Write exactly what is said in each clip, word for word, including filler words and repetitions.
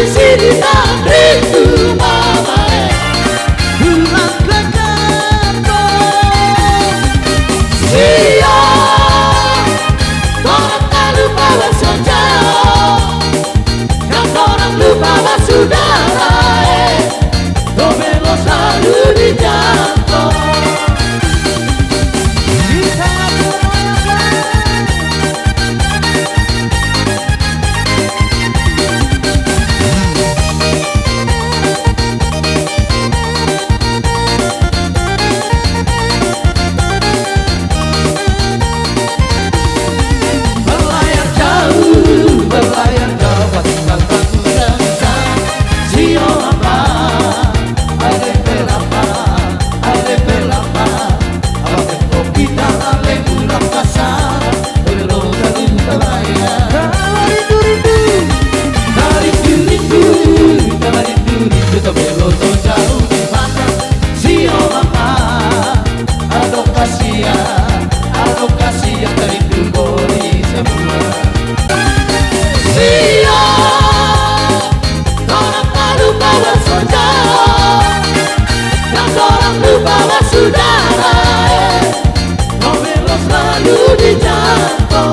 Sini tanding tu mamae. Tulang kejambo. Sia. Torang tak lupa basojao. Nang torang lupa basudarae. Domelo selalu di jambo. Berlayar jauh, berlayar jauh, pasti tak punya bisa. Sio apa? Ada berapa? Ada berapa? Apa kau kita lalai pulang kasar? Belum tentu terbayar. Tarindu-rindu. Tarindu-rindu, tarindu-rindu, tak belum tahu jauh di mana. Sio apa? Adong kasihan, adong kasihan, tarindu boli semua. Sio. Torang tak lupa basojao, nang torang lupa basudarae. Domelo selalu di jambo.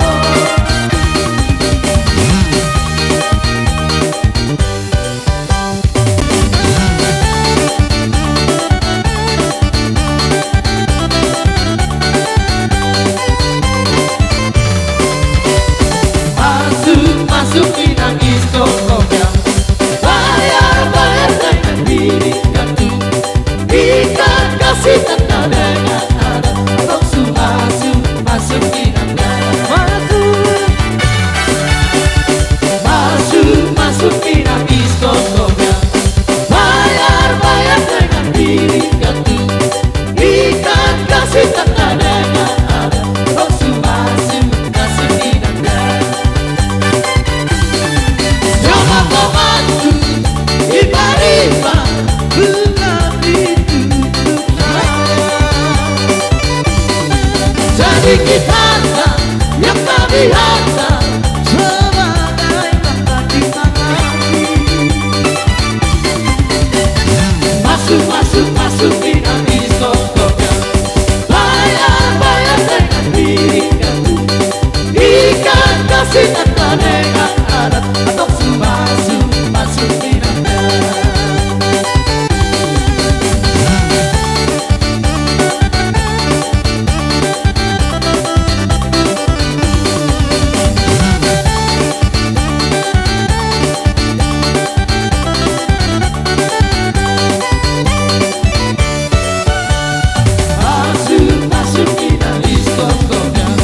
Masuk, masuk, pinangis kau, kau yang bayar, bayar dengan diri kau. Ikan kasih tanda dengan adat. Masuk, masuk, masuk, pinangis. Masuk. Masuk, masuk, pinangis kau, kau yang bayar, bayar dengan diri kau. Ikan kasih tanda dengan adat. Masuk, masuk, masuk, pinangis. Coba kau bantu, iba-iba, buka pintu. Sedikit harta yang kami hantar sebagai tanda terima kasih. Masuk, masuk, masuk, pinangis kau, kau yang bayar, bayar dengan diri kau. Ikan kasih tanda dengan adat. Atau sumasu, masu pinangka. Masuk, masuk, pinangis kau, kau yang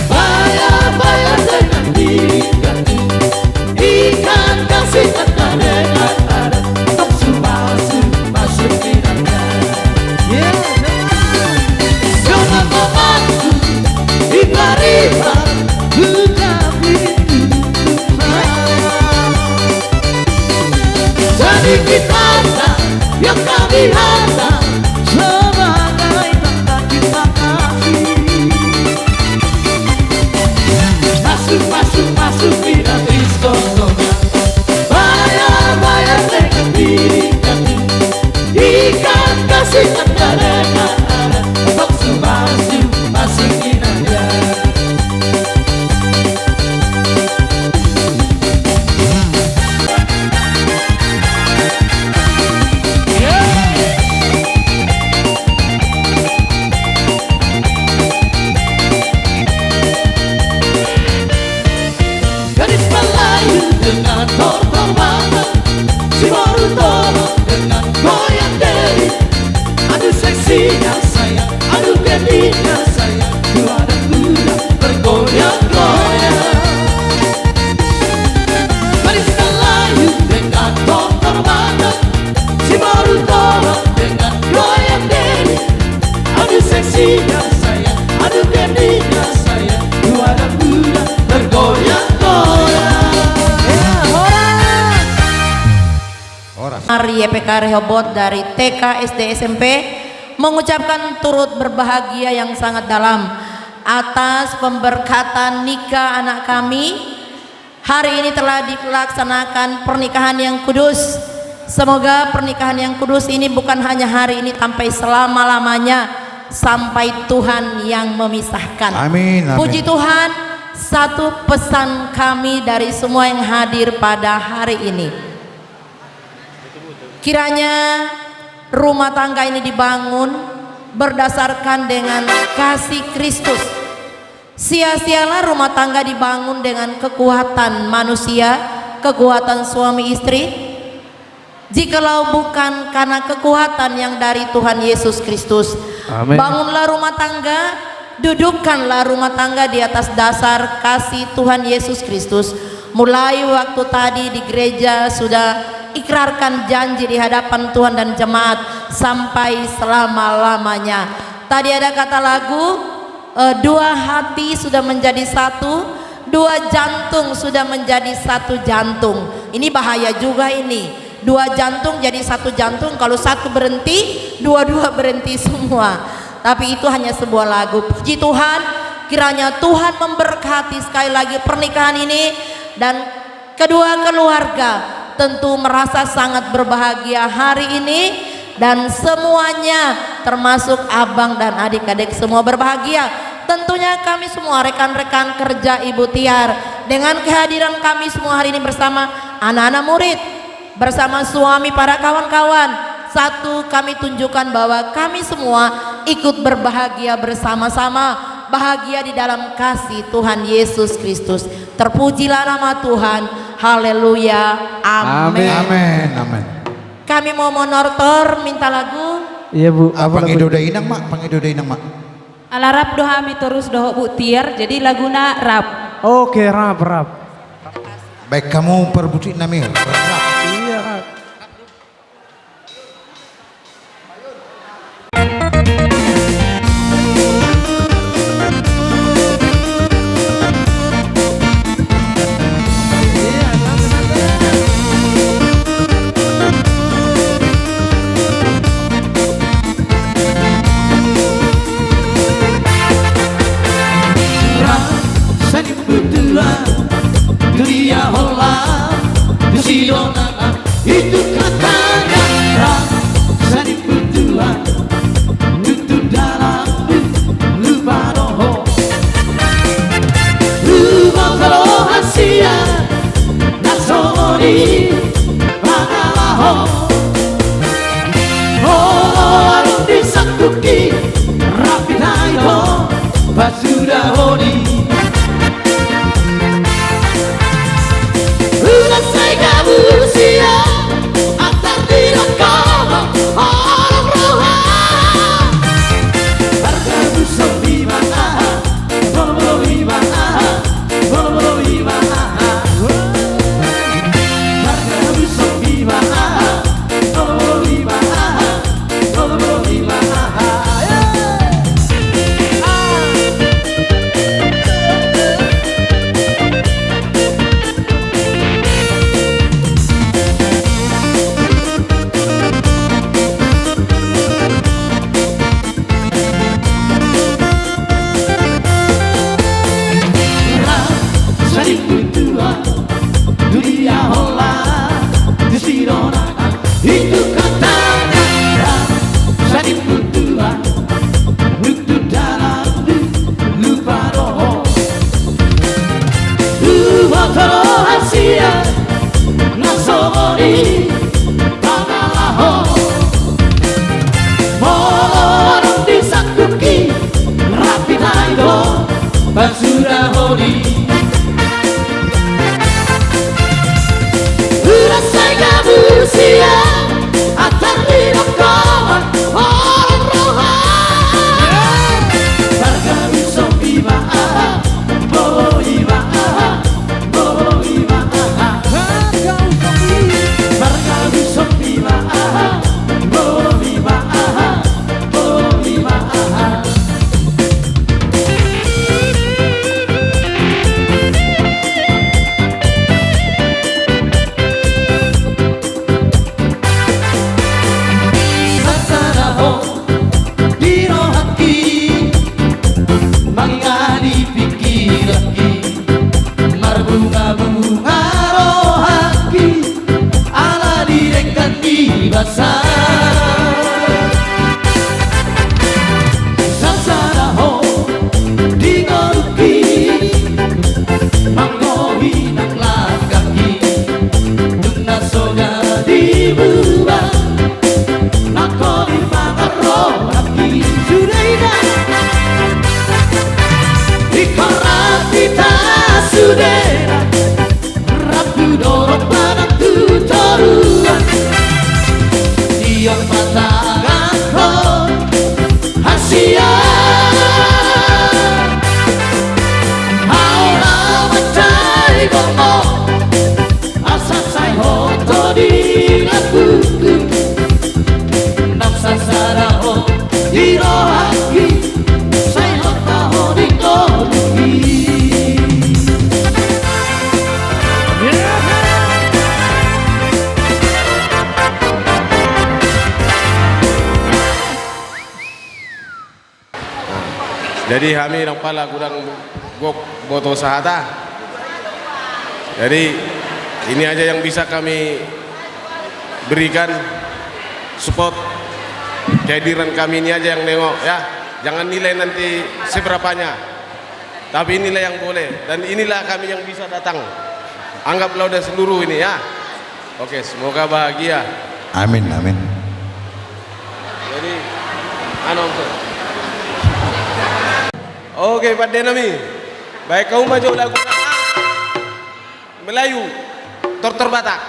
bayar, bayar dengan diri kau. Ikan kasih tanda dengan adat. Tong sumasu, masu pinangka. Coba kau bantu, iba-iba, buka pintu. Sedikit harta yang kami hantar sebagai tanda terima kasih. Masuk, masuk, masuk, pinangis kau, kau yang bayar, bayar dengan diri kau. Ikan kasih tanda dengan adat. Tong sumasu, masu pinangka. Gadis Melayu dengan tortor mata, si Boru Toba dengan goyang diri. Aduh seksinya sayang, aduh genitnya sayang, dua anak muda bergoyang-goyang. Gadis Melayu dengan tortor mata, si Boru Toba dengan goyang diri. Aduh seksinya sayang, aduh genitnya sayang, dua anak muda bergoyang-goyang. Ya, horas. Horas. Ari Y P K Rehoboth dari T K, S D, S M P mengucapkan turut berbahagia yang sangat dalam atas pemberkatan nikah anak kami, Hari ini telah dilaksanakan pernikahan yang kudus. Semoga pernikahan yang kudus ini bukan hanya hari ini, sampai selama-lamanya, sampai Tuhan yang memisahkan. Amin, amin. Puji Tuhan, satu pesan kami dari semua yang hadir pada hari ini. Kiranya rumah tangga ini dibangun berdasarkan dengan kasih Kristus. Sia-sialah rumah tangga dibangun dengan kekuatan manusia, kekuatan suami istri, jikalau bukan karena kekuatan yang dari Tuhan Yesus Kristus. Amin. Bangunlah rumah tangga, dudukkanlah rumah tangga di atas dasar kasih Tuhan Yesus Kristus. Mulai waktu tadi di gereja sudah ikrarkan janji di hadapan Tuhan dan jemaat sampai selama-lamanya. Tadi ada kata lagu, eh, dua hati sudah menjadi satu, dua jantung sudah menjadi satu jantung. Ini bahaya juga ini. Dua jantung jadi satu jantung, kalau satu berhenti, dua-dua berhenti semua. Tapi itu hanya sebuah lagu. Puji Tuhan, kiranya Tuhan memberkati sekali lagi pernikahan ini dan kedua keluarga tentu merasa sangat berbahagia hari ini dan semuanya termasuk abang dan adik-adik semua berbahagia. Tentunya kami semua rekan-rekan kerja Ibu Tiar dengan kehadiran kami semua hari ini bersama anak-anak murid, bersama suami, para kawan-kawan. Satu, kami tunjukkan bahwa kami semua ikut berbahagia bersama-sama, bahagia di dalam kasih Tuhan Yesus Kristus. Terpujilah nama Tuhan. Haleluya. Amin. Amin. Amin. Amin. Kami mau monortor minta lagu. Iya, Bu. Apa lagu? Pangido dainang, Mak. Pangido dainang, Mak. Ala rap do hami torus dohot Bu Tiar, jadi laguna rap. Oke, rap, rap. Baik, hamu parbutik nami, rap. Iya, rap. Rap, sani butuha, dunia hola, dusi dona, itu katanya. Rap, sani butuha, tutu dalam, lupa doho. Lupa kalau hasia, na songon i pangalaho. Molo adong di sangkuki, rap i tahi do, pasudahon i. Unang sai gabu sia, antar di dangka, holong roha. Margabuson i ma aha, molo molo i ma aha, molo molo i ma aha. Margabuson i ma aha, molo molo i ma aha, molo molo i ma aha. Rap, sani butuha, dunia hola, dusi dona, itu katanya. Rap, sani butuha, tutu dalam, lupa doho. Lupa doho hasia, na songon i pangalaho. Molo adong di sangkuki, rap i tahi do, pasudahon i. Unang sai gabu sia, antar di dangka, holong roha. Margabuson i ma aha, molo i ma aha, molo i ma aha. Margabuson i ma aha, molo i ma aha, molo i ma aha. Jadi hami ndang pala godang gok boto sahata. Jadi ini aja yang bisa kami berikan support, kehadiran kami ini aja yang nengok ya. Jangan nilai nanti seberapanya. Tapi inilah yang boleh dan inilah kami yang bisa datang. Anggaplah udah seluruh ini ya. Oke, semoga bahagia. Amin, amin. Jadi, anu, Om. Oke, pande nami. Baen hamu ma jo lagu Melayu, Tortor Batak.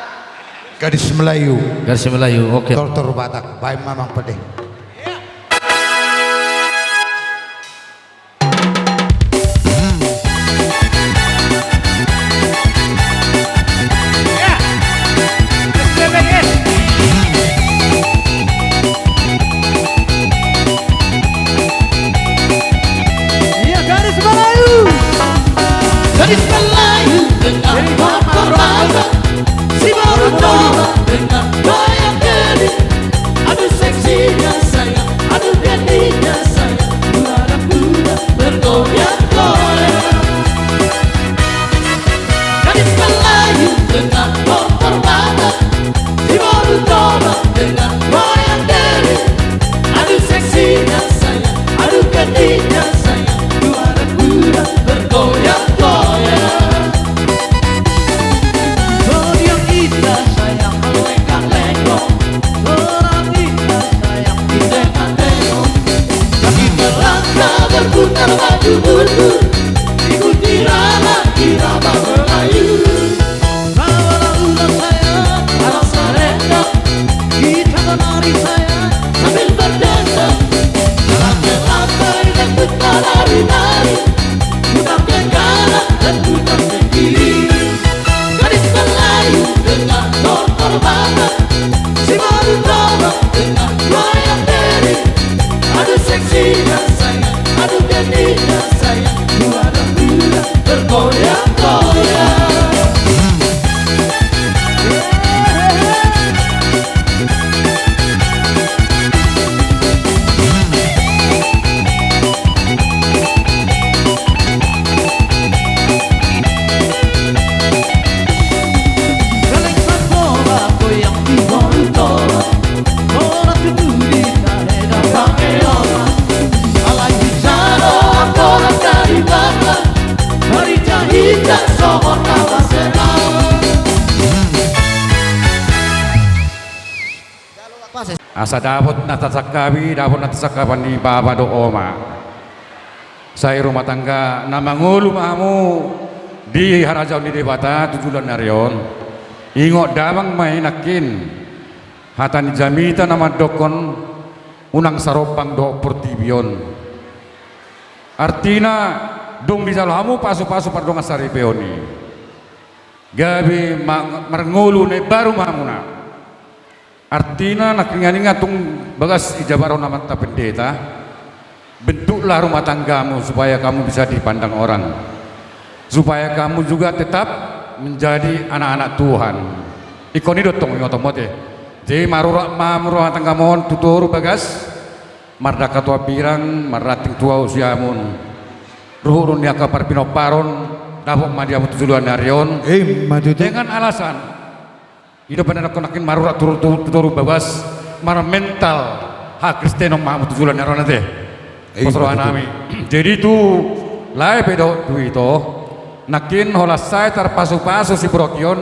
Gadis Melayu. Gadis Melayu, oke. Tortor Batak, baen ma amang pande. Gadis Melayu. Gadis Melayu dengan tortor Batak, si baru toba dengan goyang geli. Aduh seksinya sayang, aduh gelinya sayang, dua anak muda bergoyang-goyang. Gadis Melayu dengan tortor Batak, si baru toba dengan goyang geli. Aduh seksinya sayang, aduh gelinya sayang, dua anak muda bergoyang-goyang. Bodi yang indah sayang, melengkang-lengkong. Orang indah sayang, di tengah-tengah. Kaki melangkah berputar maju mundur, ikuti irama, irama Melayu. Bawalah ular sayang, arak sarendang. Kita menari sayang, sambil berdendang. Melambai-lambai dan kita nari-nari. Putar kiri kanan dan putar ke kiri. Gadis Melayu dengan tortor Batak, si baru toba dengan goyang geli. Aduh seksinya sayang, aduh gelinya sayang, dua anak muda bergoyang-goyang. Asa dapot na tasangkapi, dapot na tasangkapan ni bapa dohot oma. Sai rumah tangga na mangolu ma hamu di harajaon ni Debata tu joloan ni ari on. Ingot damang ma i nangkin hata ni jamita na mandokkon unang sarombang dohot portibi on. Artina, dung dijalo hamu pasu-pasu pardongansaripeon i, gabe ma-, marngolu na imbaru ma hamuna. Artina, nangkiningan tung bagas ijabarhon amanta pendeta, bentuklah rumah tanggamu supaya kamu bisa dipandang orang, supaya kamu juga tetap menjadi anak-anak Tuhan. Ingkon i do tong ingotonmu ate. Jadi marurat ma hamu rumah tanggamon tu toru bagas, mardangka tu hambirang, marranting tu ahu siamun. Ruhut ni angka parpinomparon, dapot ma di hamu tu joloan ni ari on. Ima tutu. Dengan alasan i do pe na nangkin marurat tu, tu, tu toru bagas, marmental hakristenon ma hamu tu joloan ni ari on ate. Ima tutu. Pos roha nami. Jadi tu lae pe dohot tu ito, nangkin holan sai tarpasu-pasu si Puroki on,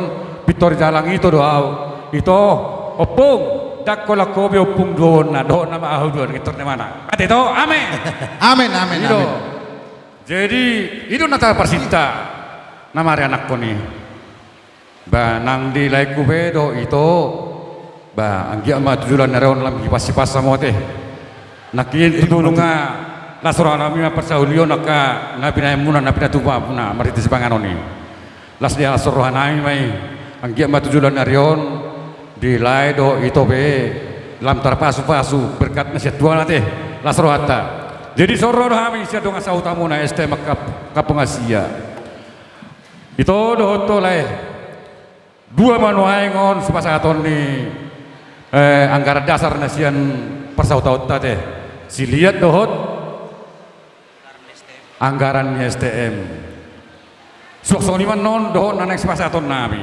pintor jalang ito do ahu. Ito, ompung, ndang holan ho be ompung duaonna, dohot nama ahu do nintor ni amana. Ate ito, amen. Amen, amen, amen. Jadi i do na tarparsinta na marianakhon i. Ba nang di laengku pe dohot ito, ba anggiat ma tu joloan ni ari on lam hipas-hipas hamu ate. Nangkin tutu nunga las roha nami ma parsaulion angka na binahenmuna, na pinatupa muna marhite sipanganon i. Las ni las roha nami ma i, anggiat ma tu joloan ni ari on di lae dohot ito pe lam tarpasu-pasu berkat na sian Tuhan ate, las rohanta. Jadi songon ro do hami sian dongan sahutamuna S T M Kap-, Kampung Asia. Ito dohot ho lae. Dua ma nuaeng on sipasahaton ni, eh, anggaran dasar na sian parsahutaonta ate. Si Liat dohot anggaran ni S T M. Suang songon i ma annon dohot na naeng sipasahatonnami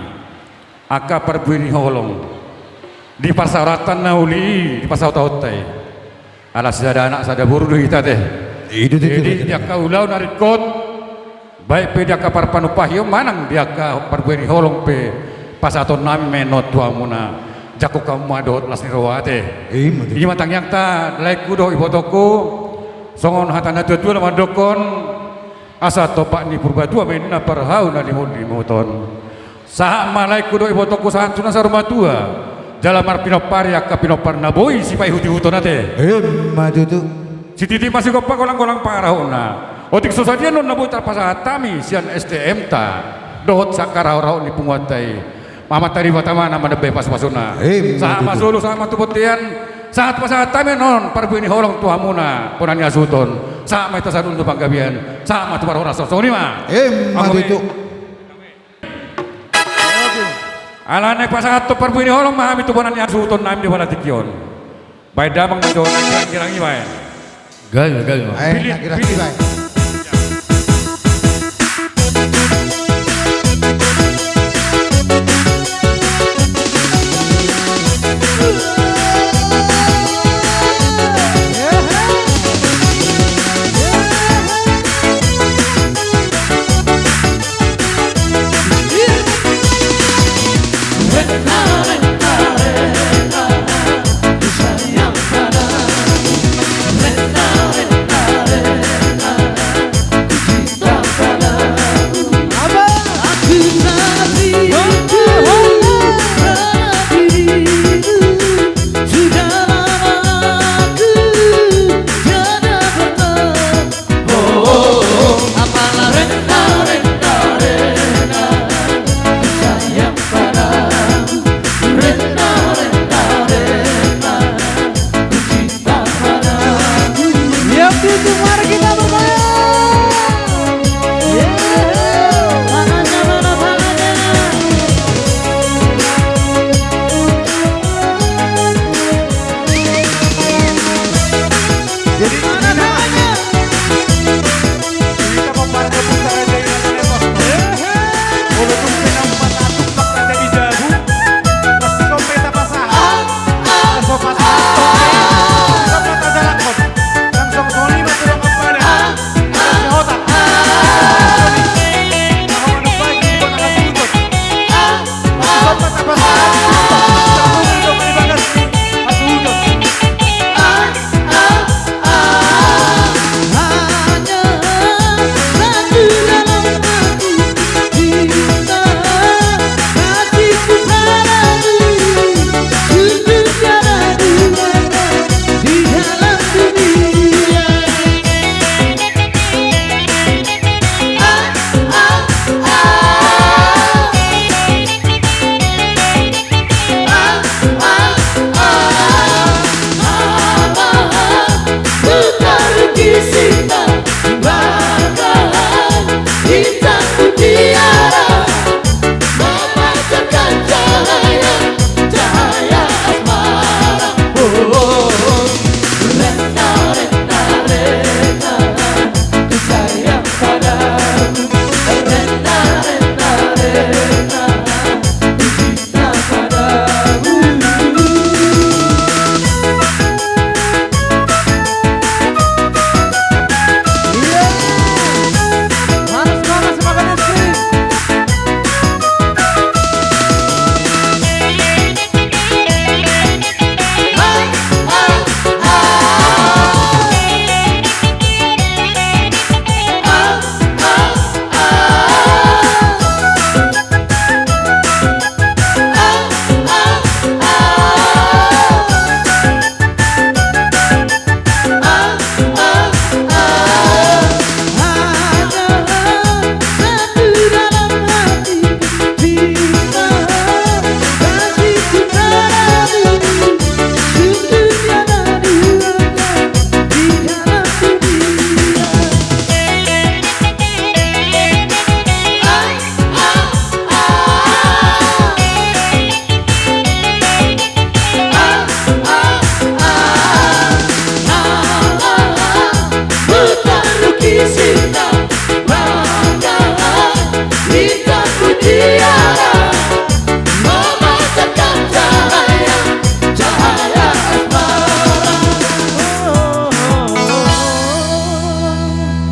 angka parbue ni holong di parsaoranta na uli di parsaotaonta i. Ala sada anak sada boru do hita, ate. I do, tutu. Jadi di angka ulaon na ringkot, baik pe di angka parpanumpahion manang di angka parbue ni holong pe, pasahatonnami ma annon tu hamuna, jangkon hamu ma dohot las ni roha, ate. I ma, tutu. I ma tangiangta, laengku dohot ibotongku, songon hata na tuatua na mandokkon, asa tompak ni Purbatua ma ninna parhau na limutlimut on. Sahat ma laengku dohot ibotongku sahat tu na saur matua, jala marpinompari angka pinompar na boi sipaihutihuton, ate. I ma, tutu. Sititi ma sigompa, golanggolang pangarahutna. Otik so sadia annon na boi tarpasahat hami sian S T M-ta dohot sian angka rahorahot ni punguanta i, Amanta Debata ma na mandambai pasupasuna. I ma, tutu. Sahat ma solu, sahat ma tu bontean. Sahat pasahat hami annon parbue ni holong tu hamuna bona ni hasuhuton. Sahat ma hita saluhutna tu panggabean, sahat ma tu parhorasan. Songon i ma. I ma, tutu. Alana i pasahathon parbue ni holong ma hami tu bona ni hasuhutonnami di bona tingki on. Baen damang ma jo na girang-girang i, baen. Gabe, gabe ma. Baen, pilih, na girang pilih. I, baen. Yang itu, mari kita bergoyang. Yeay. Tangannya mana tangannya? Jadi, mana tangannya? Kita mau pada putar aja ini, Bos. Hehe. Kalau tuh penampat atuk bakal jadi jabu, pasti kau minta pasangan.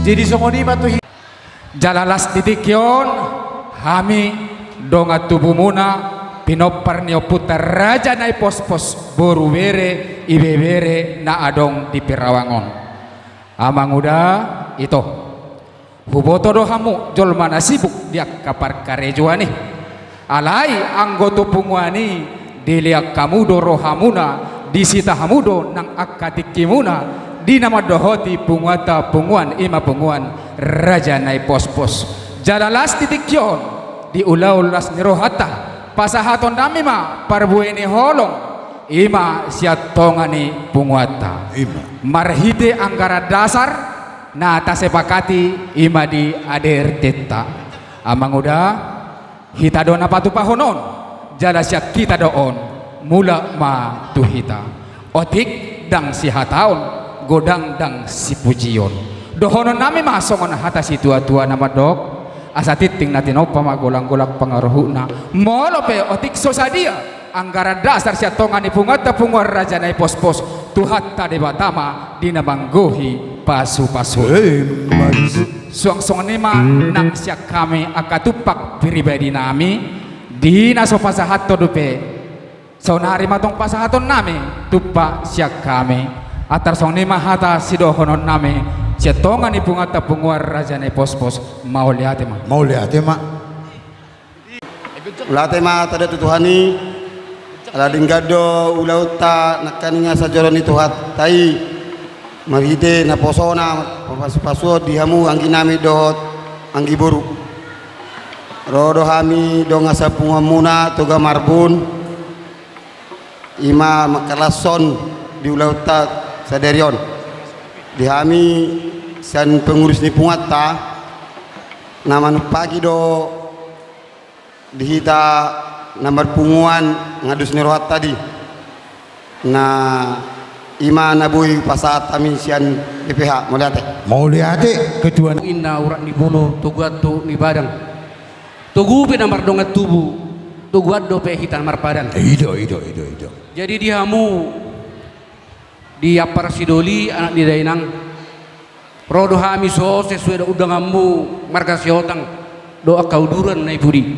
Jadi songon i ma tu hi-, jala las di tingki on, hami dongan tubumuna, pinompar ni ompunta Raja Naipospos, boru, bere, ibebere na adong di Pirawang on. Amanguda, ito. Huboto do hamu jolma na sibuk di angka parkarejoan i. Alai anggo tu punguan i, dilean hamu do rohamuna, disita hamu do nang angka tingkimuna, di na mandohoti punguanta punguan i ma punguan Raja Naipospos. Jala las di tingki on, di ulaon las ni rohanta, pasahatonnami ma parbue ni holong, i ma sian tonga ni punguanta. I ma. Marhite anggaran dasar, na tasepakati i ma di A D R T-ta. Amanguda, hita do na patupahon on, jala sian hita do on, mulak ma tu hita. Otik ndang sihataon, godang ndang sipujion. Dohononnami ma songon hata situatua na mandok, asa tintin na tinompa ma, golanggolang pangarahutna. Molo pe otik so sadia anggaran dasar sian tonga ni punguanta punguan Raja Naipospos, Tuhanta Debata ma di na manggohi pasupasu. Eh, mas. Suang songon i ma nang sian hami angka tumpak pribadinami, di na so pasahathon dope. Saonari ma tong pasahatonnami tumpak sian hami. Antar songon i ma hata sidohononnami sian tonga ni punguanta punguan Raja Naipospos. Mauliate ma. Mauliate ma. Mauliate ma taida tu Tuhan i, ala denggan do ulaonta nangkaning asa jolo ni Tuhanta i, marhite naposona, pasu-pasuon di hamu angginami dohot anggi boru. Ro do hami dongan sapunguanmuna Toga Marbun, i ma mangkalashon di ulaonta sadari on. Di hami sian pengurus ni punguanta, na manumpaki do di hita na marpunguan nga dos ni rohanta di. Na i ma na boi pasahat hami sian B P H. Mauliate. Mauliate, ketua. Inna urat ni boru, togu antuk ni padang. Togu pe na mardongan tubu, toguan dope hita na marpadan. I do, i do, i do, i do. Jadi di hamu, di ampara sidoli, anak ni dainang, ro do hami so sesuai do undanganmu, marga Siotang dohot angka uduran na i pudi.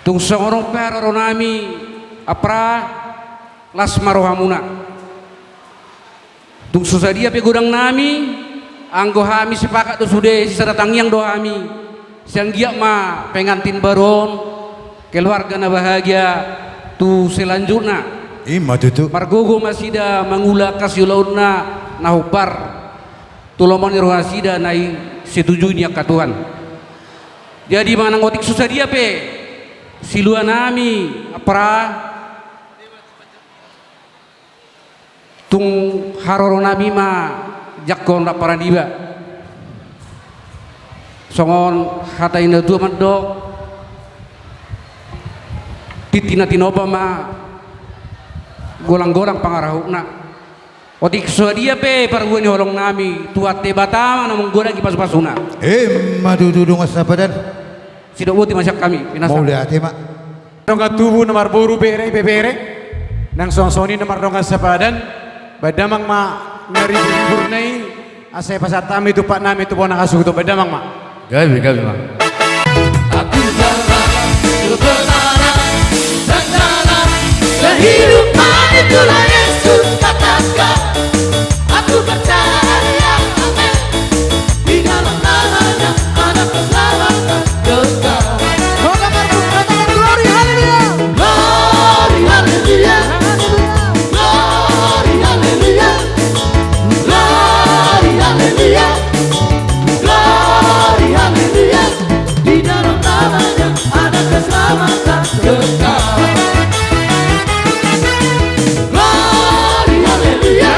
Tung songon on pe haroronami, ampara, las ma rohamuna. Tung so sadia pe godangnami, anggo hami sepakat do sude, sisada tangiang do hami. Sai anggiat ma pengantin baru on, keluarga na bahagia tu selanjutna. I ma tutu. Margogo ma nasida mangula angka siulaonna na hombar tu lomo ni rohasida na i setuju ni angka Tuhan. Jadi manang otik so sadia pe siluanami, ampara, tung haroronami ma jangkon rap parandiba. Songon hata ni natua mandok, tintin na tinompa ma, golanggolang pangarahutna. Otik so sadia pe parbue ni holongnami, Tuhanta Debata ma na manggodangi pasupasuna. I ma tutu, dongan sapadan. Sidok boti ma sian hami, pinasa. Mauliate ma. Dongan tubu na marboru, bere, ibebere, nang songon i na mardongan sapadan, bahen damang ma na ribur-riburna i, asa pasahat hami tumpaknami tu bona hasuhuton, bahen damang ma. Gabe, gabe ma. Aku berharap kebenaran dan jalan kehidupan, itulah Yesus katakan. Aku percaya, amin. Di dalam nama-Nya ada keselamatan kekal. Glory, haleluya. Glory, haleluya. Glory, haleluya. Glory, haleluya. Glory, haleluya. Di dalam nama-Nya ada keselamatan kekal. Glory, haleluya.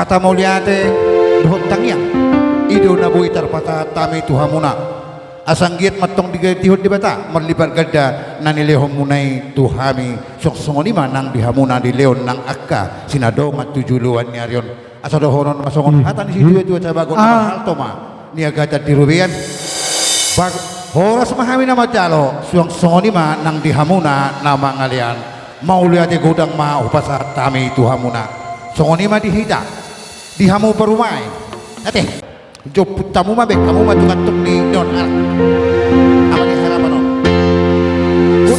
Mauliate dohot tangiang, i do na boi tarpasahat hami tu hamuna. Asa anggiat ma antong diganjihon Debata marlipat ganda na nilehonmuna i tu hami, suang songon i ma nang di hamuna dilehon nang angka sinadongan tu joloan ni ari on. Asa dohonon ma songon hata ni situatua, sabagot na marhalto ma niagatan di robean. Bag-, horas ma hami na manjalo, suang songon i ma nang di hamuna na mangalean. Mauliate godang ma hupasahat hami tu hamuna. Songon i ma di hita, di hamu parumaen. Ate, jomput hamu ma be, hamu ma tukang-tukang ni on, anak. Ama ni harapan on.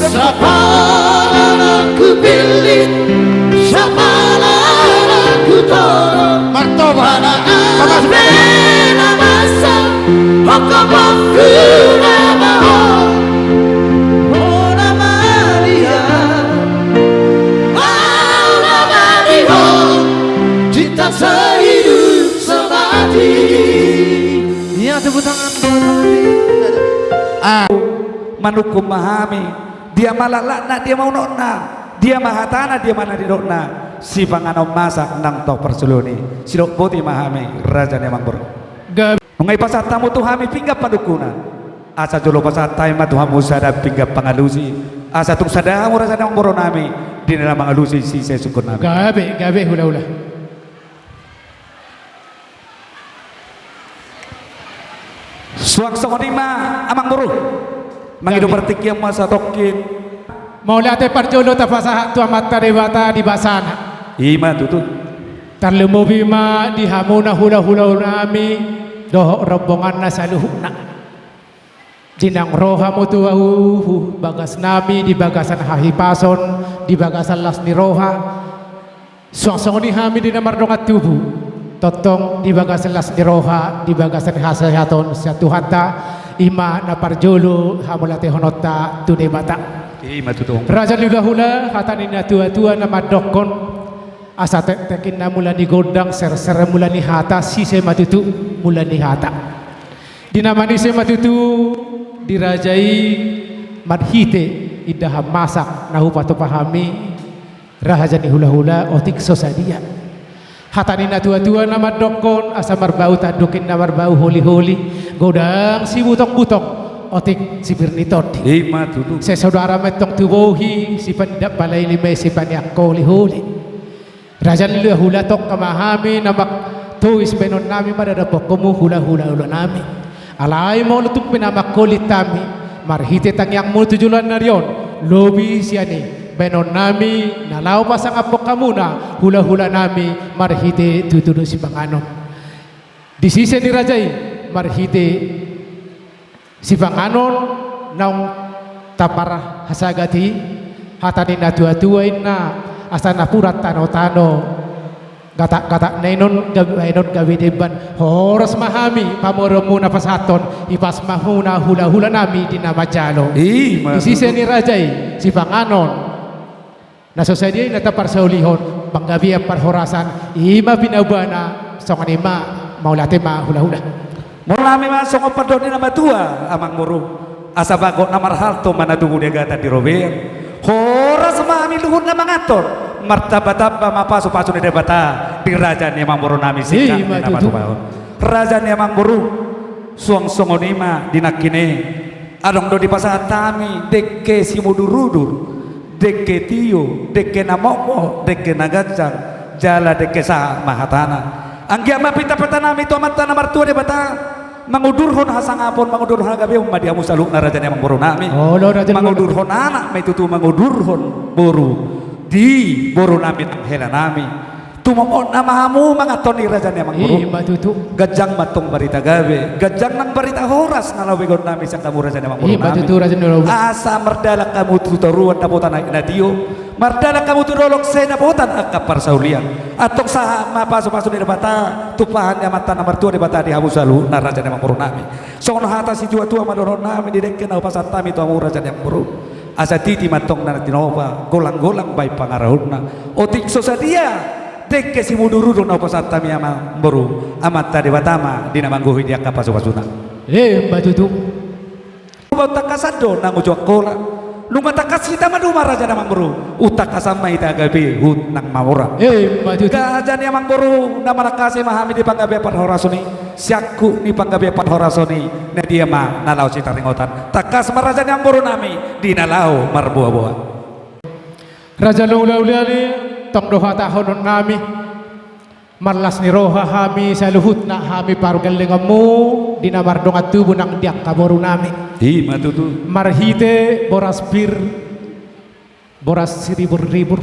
Sapala nang hupillit, sapala nang hutorop. Martoba. Pamasuk. Pena masa, hongkop hona ma ho. Hona ma dia, hona ma dia ho. Cinta sehidup semati. Ia, tepuk tangan buat hami. Ah. Manungkun ma hami. Dia ma laklakna, dia ma unokna, dia ma hatana, dia ma na nidokna. Sipanganon masak nang tong parsaulian i. Sidok boti ma hami, raja ni amangboru. Gabe. Nunga dipasahat hamu tu hami pinggan panungkunan. Asa jolo pasahat hami ma tu hamu sada pinggan pangalusi. Asa tung sada hamu, raja ni amangboru nami, di na mangalusi sise sungkun nami. Gabe, gabe hulahula. Suang songon i ma amangboru. Mangido partingkian ma satongkin. Mauliate parjolo tapasahat tu Amanta Debata di basana. I ma tutu. Tarlumobi ma di hamuna hulahula nami dohot rombonganna saluhutna. Di naung ro hamu tu bagas nami, di bagasan hahipason, di bagasan las ni roha. Suang songon i hami di na mardongan tubu. Tongtong di bagasan las ni roha, di bagasan hasehaton sian Tuhanta, i ma na parjolo hamauliatehononta tu Debata. I ma tutu. Raja ni hulahula, hata ni natuatua na mandokkon. Asa tektek ninna mula ni gondang, serser mula ni hata, sise ma tutu mula ni hata. Di na manise ma tutu di raja i marhite indahan masak na hupatupa hami, raja ni hulahula, otik so sadia. Hata ni natuatua na mandokkon, asa marbau tanduk ninna marbau holiholi, godang sibutongbutong, otik sipir ni tondi. I ma tutu. Sai saudara ma antong tu bohi, sipanindak balaili ma i, sipaneang holiholi. Raja ni hulahula, tongka ma hami na mangtois baenon nami mandapothon hamu hulahula nami. Alai molo tung pe na mangholit hami marhite tangiangmu tu joloan ni ari on, lobi sian i baenon nami na laho pasangaphon hamuna hulahula nami marhite tutu do sipanganon. Di sise ni raja i marhite sipanganon naung taparhasagat i, hata ni natuatua ninna, asa napuran tanotano, gatakgatak na inon gabe, inon gabe demban, horas ma hami pamoruonmuna pasahathon, hipas ma hamuna hulahula nami di na manjalo. I ma tutu. Di sise ni raja i sipanganon na so sadia i na taparsaulihon, panggabean parhorasan, i ma pinaubana, songon i ma, mauliate ma hulahula. Molo hami ma songon pandok ni na matua, amangboru, asa bagot na marhalto ma na tubu di agatan di robean. Horas ma hami luhut na manganhon, martambatamba ma pasupasu ni Debata di raja ni amangboru nami. I ma tutu. Singkat ni na matupaon. Raja ni amangboru, suang songon i ma di nangkin i. Adong do dipasahat hami dengke simudurudur, dengke tio, dengke na mokmok, dengke na ganjang, jala dengke sahat ma hatana. Anggiat ma pinta-pinta nami tu Amanta na martua Debata mangudurhon hasangapon, mangudurhon hagabeon ma di hamu saluhutna, raja ni amangboru nami. Olo, raja ni amangboru. Mangudurhon anak ma i tutu, mangudurhon boru di boru nami nang hela nami. Tumomot nama hamu manganhon i, raja ni amangboru. I ma tutu. Ganjang ma antong barita gabe, ganjang nang barita horas na laho begeon nami sian hamu, raja ni amangboru nami. I ma tutu, raja ni amangboru. Asa mardalan hamu tu toruan dapotan aek na tio, mardalan hamu tu dolok sai dapotan angka parsaulian. Antong sahat ma pasupasu ni Debata, tumpahan ni Amanta na martua Debata di hamu saluhutna, raja ni amangboru nami. Songon hata situatua ma dohonon nami di dengke na hupasahat hami tu hamu, raja ni amangboru. Asa titi ma antong na tinopa, golanggolang bahen pangarahutna. Otik so sadia dengke simudurudur na hupasahat hami, amangboru, Amanta Debata ma di na manggohi di angka pasupasuna. I ma tutu. Hubahen angka sandok nang uju Angkola, Nunga tangkas hita maduma raja ni amangboru, umtangkasan ma hita gabe huhut nang mamora. Ima tutu. Raja ni amangboru, na manangkasi ma hami di panggabean parhorason i, siangkup ni panggabean parhorason i, na dia ma na laho sitaringotan? Tangkas ma raja ni amangboru nami di na laho marboaboa. Raja ni hulahula, tong do hatahonon nami. Marlas ni roha hami saluhutna hami pargellengonmu di na mardongan tubu nang di angka boru nami. Ima tutu. Marhite boras pir, boras siriburribur.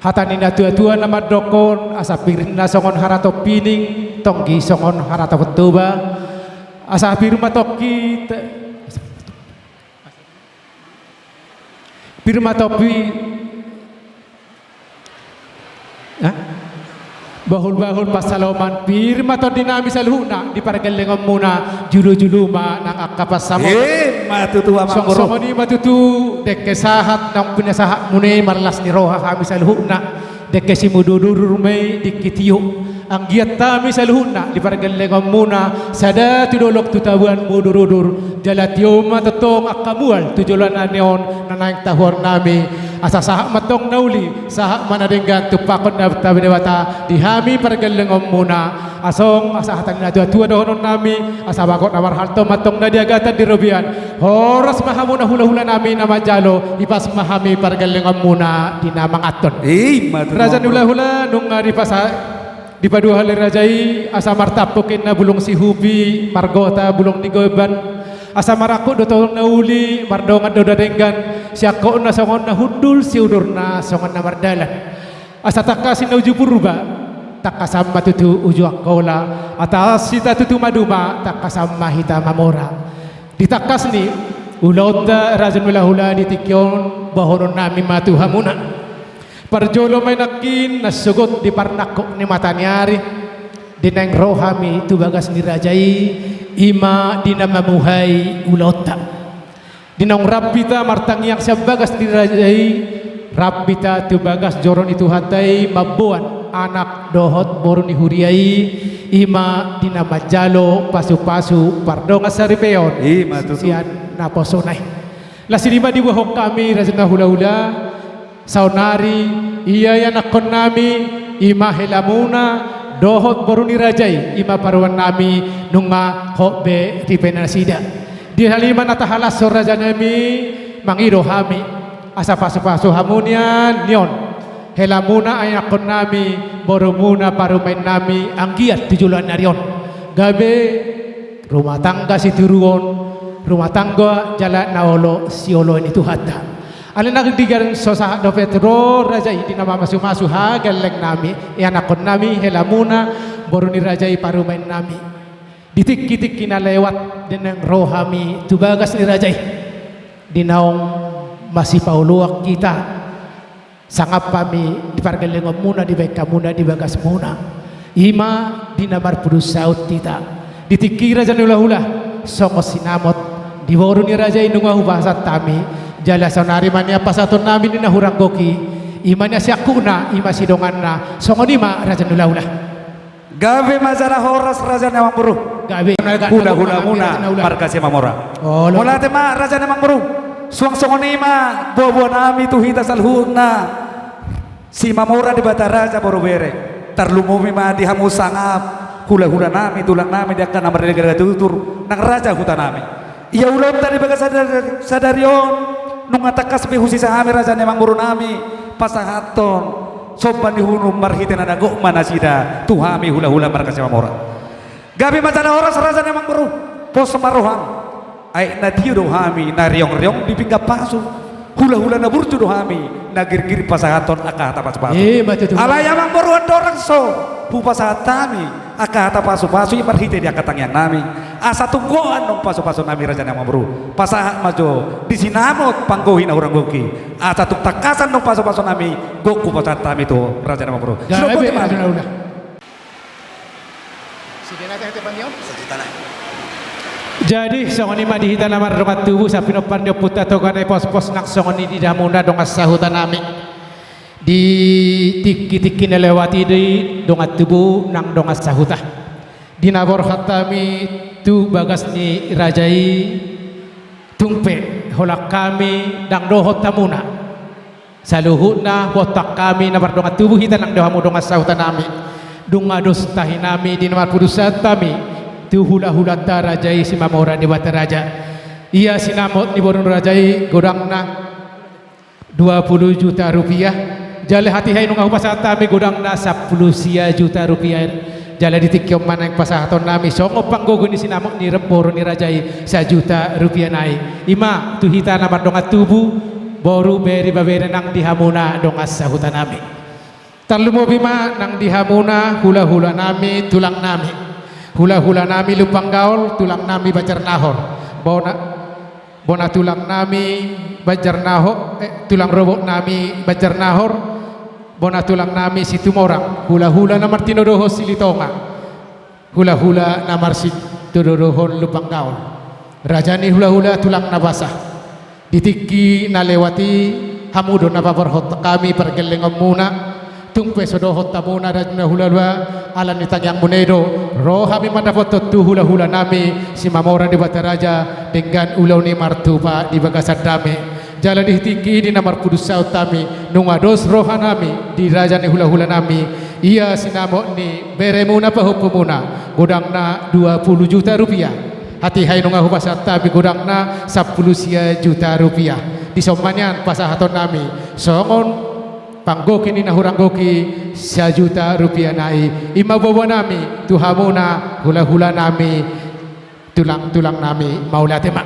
Hata ni natuatua na mandokkon, asa pir na songon harato pining, tonggi songon harato toba. Asa pir ma tonggi te- Pir ma tonggi. Hah? Bahulbahul pansalongan, pir ma tondi nami saluhutna di pargellengonmuna, julujulu ma nang angka pansamotan. Ima tutu amangboru. Songon i ma tutu, dengke sahat naung pinasahatmuna i, marlas ni roha hami saluhutna. Dengke simudurudur ma i dengke tio. Anggiat hami saluhutna di pargellengonmuna, sada tu dolok tu tabuan mudurudur. Jala tio ma tongtong angka mual tu joloan ni ari on na naeng tahuahon nami. Asa sahat ma antong na uli, sahat ma na denggan, tumpahon ma tu Debata di hami pargellengonmuna. Asa on, asa hata ni natuatua dohonon nami, asa bagot na marhalto ma antong na di agatan di robean. Horas ma hamuna hulahula nami na manjalo, ipas ma hami pargellengonmuna di na manganhon. Ima tutu. Raja ni hulahula, nunga dipasa- dipaduahali raja i, asa martampuk inna bulung sihupi, margota bulung ni goban. Asa marangkup do tongtong na uli, mardongan do na denggan, siangkupna songon na hundul, siudurna songon na mardalan. Asa tangkas inna uju Purba, tangkasan ma tutu uju Angkola, atas hita tutu maduma, tangkasan ma hita mamora. Di tangkas ni ulaonta raja ni hulahula di tingki on, boahonon nami ma tu hamuna. Parjolo ma i nangkin, na sogot di parnangkok ni mata ni ari, di naeng ro hami tu bagas ni raja i, ima di na mamuhai ulaonta. Di naung rap hita martangiang sian bagas ni raja i, rap hita tu bagas joro ni Tuhanta i mamboan anak dohot boru ni huria i, ima di na manjalo pasupasu pardongan saripeon. Ima tutu. Sian naposona i. Las i ma diboahon hami raja ni hulahula, saonari ia ianakkon nami, ima helamuna, dohot boru ni raja i, ima parumaen nami, nunga hot be ripe nasida. Di hali ma na tahalashon raja nami, mangido hami, asa pasupasu hamu nian, nion. Helamuna, ianakkon nami, borumuna, parumaen nami, anggiat tu joloan ni ari on. Gabe rumah tangga sitiruon, rumah tangga jala na olo sioloi ni Tuhanta. Alai na denggan so sahat dope ro raja i di na mamasumasu hagelleng nami, ianakkon nami, helamuna, boru ni raja i, parumaen nami. Di tingki-tingki na lewat di naeng ro hami tu bagas ni raja i. Di naung masipaoloan hita. Sangap hami di pargellengonmuna, dibahen hamuna, di bagasmuna. Ima di na marpudun saut hita. Di tingki raja ni hulahula, songon sinamot di boru ni raja i nunga hupasahat hami. Jala saonari ma nian pasahaton nami di na hurang gok i. Ima nian siangkupna, ima sidonganna, songon i ma raja ni hulahula. Gabe ma jala horas raja ni amangboru. Gabe. Hulahulamuna marga Simamora. Olo. Mauliate ma raja ni amangboru. Suang songon i ma boaboa nami tu hita saluhutna. Simamora, Debata, raja, boru, bere. Tarlumobi ma di hamu sangap hulahula nami, tulang nami, di angka na mardalan di arga tutur, nang raja huta nami. Ia ulaonta di bagas sadari, sadari on, nunga tangkas be husisa hami raja ni amangboru nami, pasahathon somba ni uhum marhite na gok ma nasida tu hami hulahula marga Simamora. Gabe ma jala horas raja ni amangboru, pos ma roham. Ai na tio do hami na riongriong di pinggan pasu. Hulahula na burju do hami na girgir pasahathon angka hata pasupasu. Ima tutu. Alai amangboru, andorang so hupasahat hami angka hata pasupasu i marhite di angka tangiang nami, asa tung gok annon pasupasu nami raja ni amangboru. Pasahat ma jo di sinamot panggohi na hurang gok i, asa tung tangkas annon pasupasu nami gok hupasahat hami tu raja ni amangboru. Gabe. Sidok boti ma. Raja ni hulahula. Jadi songon i ma di hita na mardongan tubu, sai pinompar ni ompunta Toga Nai Pospos, nang songon i di hamuna dongan sahuta nami. Di tingki-tingki na lewat i di dongan tubu nang dongan sahuta. Di na borhat hami tu bagas ni raja i, tung pe Holan hami ndang dohot hamuna saluhutna, botohon hami na mardongan tubu hita nang di hamu dongan sahutanami. Nunga dos tahinami di na marpudunsaon hami tu hulahulanta raja i Simamora Debata Raja. Ia sinamot ni boru ni raja i godangna dua puluh juta rupiah. Jala hatiha i nunga hupasahat hami godangna sampulu sia juta rupiah. Jala di tingki on ma naeng pasahatonnami songon panggohi ni sinamot ni boru ni raja i sajuta rupiah nai. I ma tu hita na mardongan tubu, boru, bere, ibebere nang di hamuna dongan sahutanami. Tarlumobi ma nang di hamuna hulahulanami, tulangnami. Hulahulanami Lumban Gaol, tulangnami Banjar Nahor. Bona, bona tulangnami Banjar Nahor, eh, tulang robotnami Banjar Nahor, bona tulangnami Situmorang, hulahula na martinodohon Silitonga. Hulahula na marsitinodohon Lumban Gaol. Raja ni hulahula, tulang na basa. Di tingki na lewat i, hamu do na paborhathon hami pargellengonmuna. Tung pe so dohot hamuna raja ni hulahula, ala ni tangiangmuna i do ro hami mandapothon tu hulahulanami Simamora Debata Raja denggan ulaon i martupa di bagasan dame. Jala di tingki i di na marpudunsaon hami, nunga dos rohanami di raja ni hulahulanami, ia sinamot ni beremuna pahompumuna, godangna dua puluh juta rupiah. Hatiha i nunga hupasahat hami godangna sampulu sia juta rupiah. Dison ma nian pasahatonnami songon panggohi ni na hurang gohi sajuta rupiah nai. I ma boanami tu hamuna hulahulanami, tulangtulangnami, mauliate ma.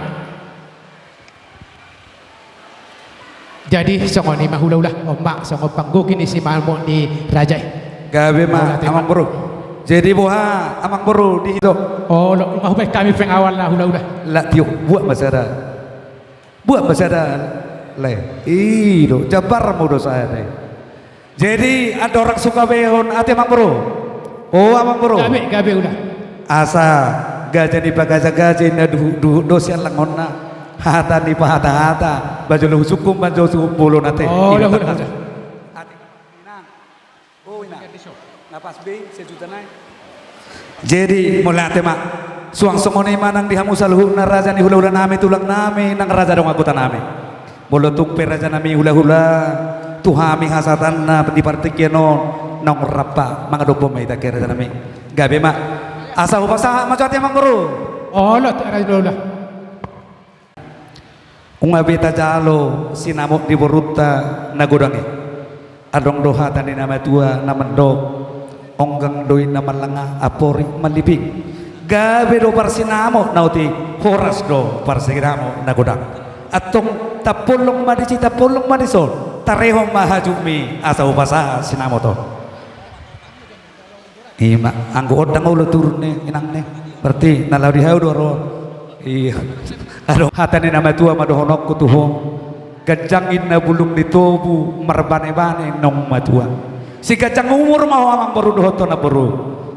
Jadi songon i ma hulahula, on ma songon panggohi ni sinamot ni raja i. Gabe ma, mauliate ma, amangboru. Jadi boha, amangboru, di hita? Olo, nunga hubaen hami pengawalna hulahula. Lak tio, buat ma sada. Buat ma sada. Lae, i do, jambarmu do sada i. Jadi andorang so hubehon, ate amangboru. O amangboru. Gabe, gabe, hula. Asa gaja ni pagajagaja, na duhutduhut do sian langonna. Hata ni pahatahata, manjalo sungkun, manjalo sungkun bolon, ate. O, hula, hula. Ate, inang. O, inang. Na pas be i, sajuta nai. Jadi mauliate ma. Suang songon i ma nang di hamu saluhutna raja ni hulahulanami, tulangnami, nang raja dongan hutanami. Molo tung pe rajanami hulahula, tu hami hasahatanna di partingkian on, naung rap mangadophon ma hita, rajanami. Gabe ma. Asa hupasahat ma jo, ate amangboru. Olo, raja ni hulahula. Nunga be tajalo sinamot ni borunta na godang i. Adong do hata ni na matua na mandok, onggang do inna mallanga, ampori malliping. Gabe do parsinamot na otik, horas do parsinamot na godang. Antong tampulung ma disi, tampulung ma dison, tarehon ma hajutmi asa hupasahat sinamot on. I ma, anggo on ndang olo turun ni inang ni. Berarti na laho di hau do ro. Iya. Adong hata ni na matua ma dohononku tu ho. Ganjang inna bulung ni tobu, marbanebane naung matua. Siganjang umur ma ho amangboru dohot ho namboru.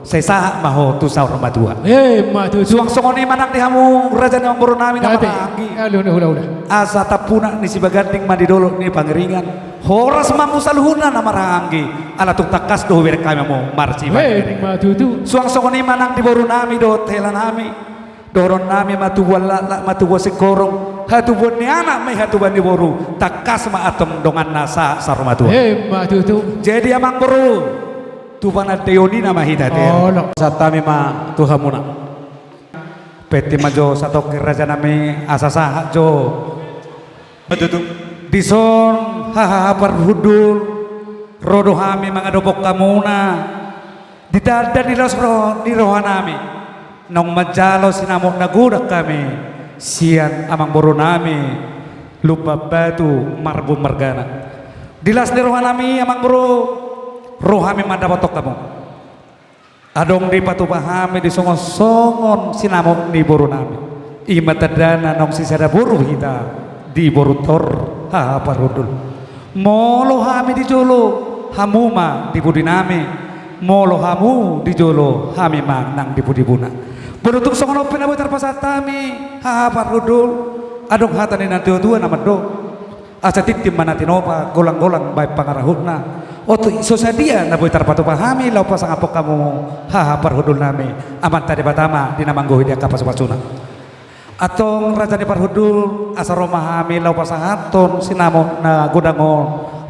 Sai sahat ma ho tu saur matua. Emma tutu. Suang songon i ma nang di hamu raja ni amangborunami na marhahaanggi. Alu ni hulaula. Asa tampunak ni Sibaganding ma di dolok ni Pangiringan. Horas ma hamu saluhutna na marhahaanggi, ala tung tangkas do hubereng hami hamu marsiparingiring. Emma tutu. Suang songon i ma nang di borunami dohot helanami, dohononnami ma tubuan laklak ma tubuan singkoru, hatubuan ni anak ma i hatubuan ni boru, tangkas ma antong donganna sahat saur matua. Emma tutu. Jadi amangboru, tu panandaion i nama hita, ate. Olo. Sahat hami ma tu hamuna. Penting ma jo satongkin rajanami asa sahat jo. Betul tu. Dison haha parhundul, ro do hami mangadophon hamuna. Ditanda ni las ro, ni rohanami. Naung manjalo sinamot na godang hami sian amangborunami Lumban Batu Marbun margana. Di las ni rohanami amangboru, ro hami mandapothon hamu. Adong dipatupa hami di songon-songon sinamot ni borunami. I ma tandana naung sisada boru hita di boru tor haha parhundul. Molo hami di jolo, hamu ma di pudinami. Molo hamu di jolo, hami ma nang di pudimuna. Molo tung songon on pe na boi tarpasahat hami haha parhundul, adong hata ni natuatua na mandok. Asa tintin ma na tinopa, golanggolang baen pangarahutna. Otik so sadia na boi tarpatupa hami laho pasangaphon hamu haha parhundulnami, Amanta Debata ma di na manggohi di angka pasupasuna. Antong raja ni parhundul, asa ro ma hami laho pasahathon sinamot na godang on.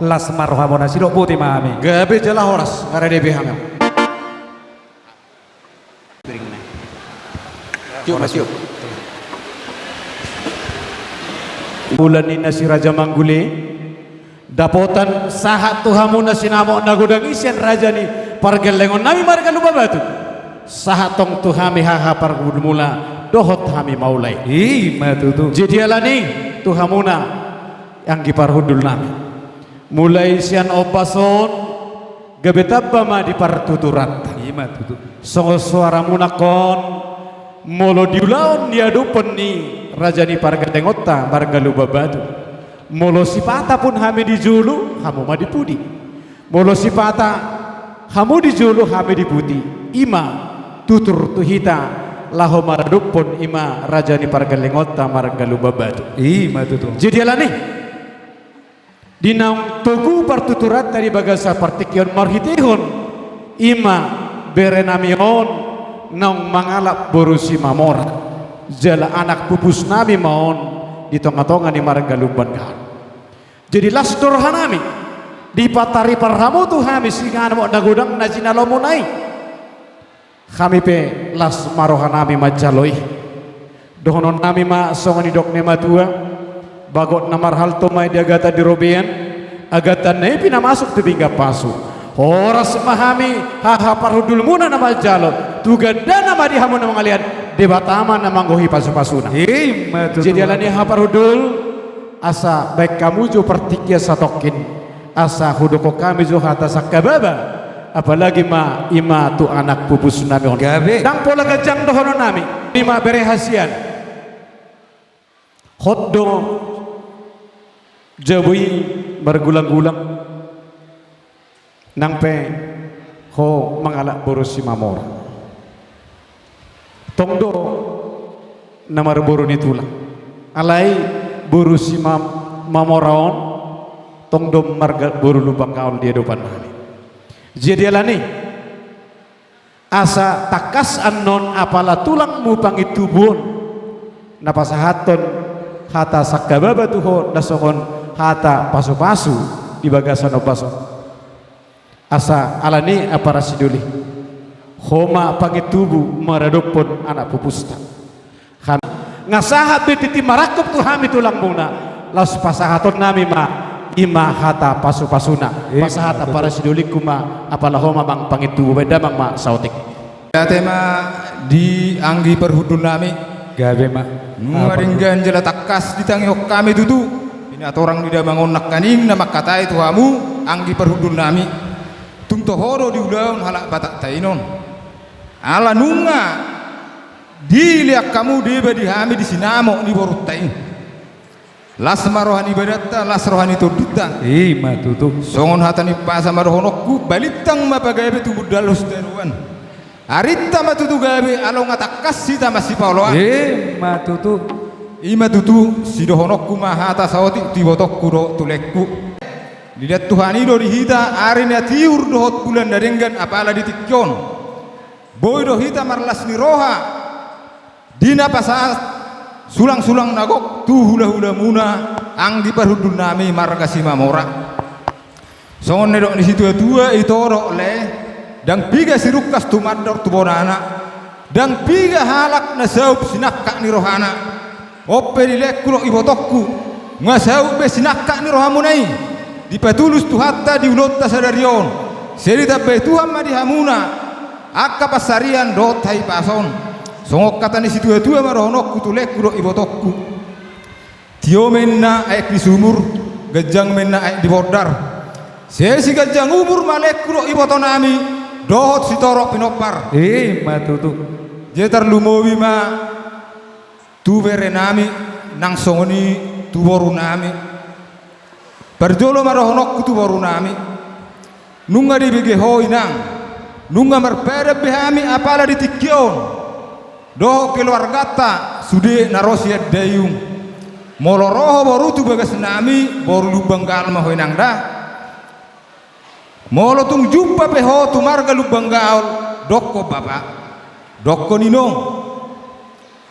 Las ma rohamuna, sidok boti ma hami. Gabe jala horas, nga rade be hami. Tiup ma, tiup. Ulaon ni na si Raja Manggule. Dapotan sahat tu hamuna sinamot na godang i sian raja ni pargellengon nami marga Lumban Batu. Sahat tong tu hami haha parhundulmuna dohot hami ma ulaon. I ma tutu. Jadi alani tu hamuna anggi parhundul nami. Mulai sian ombas on gabe tamba ma di partuturanta. I ma tutu. Songon soaramuna on, molo di ulaon diadophon ni raja ni pargellengonta marga Lumban Batu. Molo sipata pun hami di jolo, hamu ma di pudi. Molo sipata hamu di jolo, hami di pudi. I ma tutur tu hita laho maradophon i ma raja ni pargellengonta marga Lumban Batu. I ma tutu. Jadi alani di naung togu partuturanta di bagasan partingkian marhitehon i ma bere nami on naung mangalap boru Simamora. Jala anak pupus nami ma on di tonga-tonga ni marga Lumban Gaol. Jadi las do roha nami dipataripar hamu tu hami sinamot na godang na jinalomuna i. Hami pe las ma roha nami manjalo i. Dohonon nami ma songon nidok ni matua, bagot na marhalto ma i di agatan di robean, agatan na i pe na masuk tu pinggan pasu. Horas ma hami haha parhundulmuna na manjalo, tu gandana ma di hamu na mangalean, Debata ma na manggohi pasu-pasuna. I ma tutu. Jadi alani haha parhundul, asa baen hamu jo partingkian satongkin, asa hudokhon hami jo hata sangkababa, apalagi ma i ma tu anak pupus nami on. Gabe. Ndang pola ganjang dohonon nami, i ma bere hasian. Hot do jabu i margulang-gulang. Nang pe ho mangalap boru Simamora. Tong do na marboru ni tulang. Alai boru Simamora on tong do marga boru Lumban Gaol di adopan nami. Jadi alani asa tangkas annon apala tulangmu Pangintubu on na pasahathon hata sangkababa tu ho na songon hata pasu-pasu di bagasan ombas on. Asa alani apala sidoli, ho ma Pangintubu maradophon anak pupusta. Hami nga sahat be tintin marangkup tu hami tulangmuna, laos pasahaton nami ma i ma hata pasu-pasuna. Pasahat apala sidolingku ma, apala ho ma Amang Pangintubu, baen damang ma saotik. Ate ma di anggi parhundul nami. Gabe ma. Nunga denggan jala tangkas ditangihon hami tutu pinatorang ni damang on nangkaning na mangkatai tu hamu anggi parhundul nami. Tung toho do di ulaon halak Batakta i non. Ala nunga dilean hamu deba di hami di sinamot ni borunta i. Las ma roha ni badanta, las roha ni tondinta. I ma tutu. Songon hata ni umpasa ma dohononku, balintang ma pagabe tumundalhon sitadoan. Arinta ma tutu gabe, ala nunga tangkas hita masipaoloan. I ma tutu. I ma tutu, sidohononku ma hata saotik tu ibotongku dohot tu lengku. Dilean Tuhan i do di hita ari na tiur dohot bulan na denggan apala di tingki on. Boi do hita marlas ni roha di na pasahat sulang-sulang na gok tu hula-hulamuna anggi parhundul nami marga Simamora. Songon na nidok ni situa-tua i, torop le, ndang piga sirungkas tumandor tu bonana, ndang piga halak na saup sinangkap ni rohana. On pe di lengku dohot ibotongku, nga saup be sinangkap ni rohamuna i. Dipatulus Tuhanta di ulaonta sadari on. Sai ditambai Tuhan ma di hamuna angka pansarian dohot hahipason. Songon hata ni situa-tua ma dohononku tu lengku dohot ibotongku. Tio ma inna aek di sumur, ganjang ma inna aek di bondar. Sai siganjang umur ma lengku dohot ibotonami dohot sitorop pinompar. I ma tutu. Jadi tarlumobi ma tu berenami, nang songon i tu borunami. Parjolo ma dohononku tu borunami. Nunga dibege ho inang, nunga marpadan be hami apala di tingki on dohot keluarganta sude na ro sian dayung. Molo ro ho boru tu bagasnami, boru Lumban Gaol ma ho inang da. Molo tung jumpa pe ho tu marga Lumban Gaol, dokkon bapa, dokkon inong.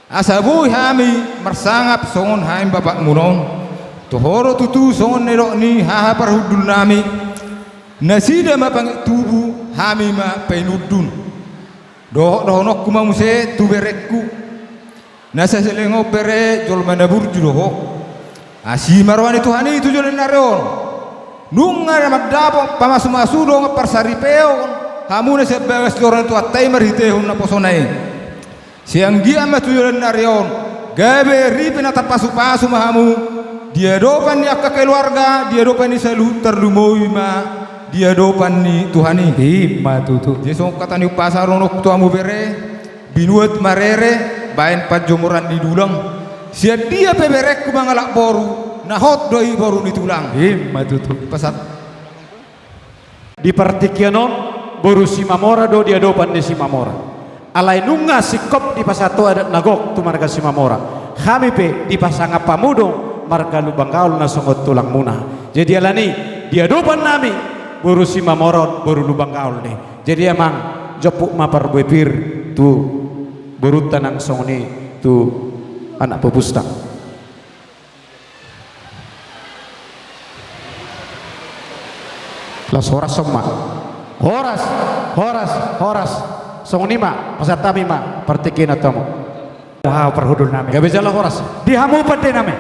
Asa boi hami marsangap songon hami bapakmuna on. Toho do tutu songon nidok ni haha parhundulnami. Nasida ma pangit tubu, hami ma painundun. Dohot dohononku ma muse tu berengku. Na saleleng on bere, jolma na burju do ho. Asi ma roha ni Tuhan i tu joloan ni ari on. Nunga na mandapot pamasu-masu dohot parsaripeon hamu na sian bagas joro ni Tuhanta i marhitehon naposona i. Sai anggiat ma tu joloan ni ari on gabe ripe na tarpasu-pasu ma hamu di adopan ni angka keluarga, di adopan ni saluhut, tarlumobi ma di adopan ni Tuhan i. I ma tutu. Jadi songon hata ni umpasa dohononku tu hamu bere, binuat ma rere, baen panjomuran ni dulang. Sian dia pe berengku mangalap boru, na hot do i boru ni tulang. I ma tutu. Pasat. Di partingkian on, boru Simamora do di adopan ni Simamora. Alai nunga singkop dipasahat adat na gok tu marga Simamora. Hami pe dipasangap hamu do marga Lumban Gaol na songon tulangmuna. Jadi alani, di adopannami, boru Simamora on, boru Lumban Gaol do i. Jadi amang, jomput ma parbue pir tu borunta nang songon i tu anak bobusta. Laos horas on ma. Horas, horas, horas. Songon i ma, pasahat hami ma partingkian on tu hamu. Haha parhundulnami. Gabe jala horas. Di hamu pandenami.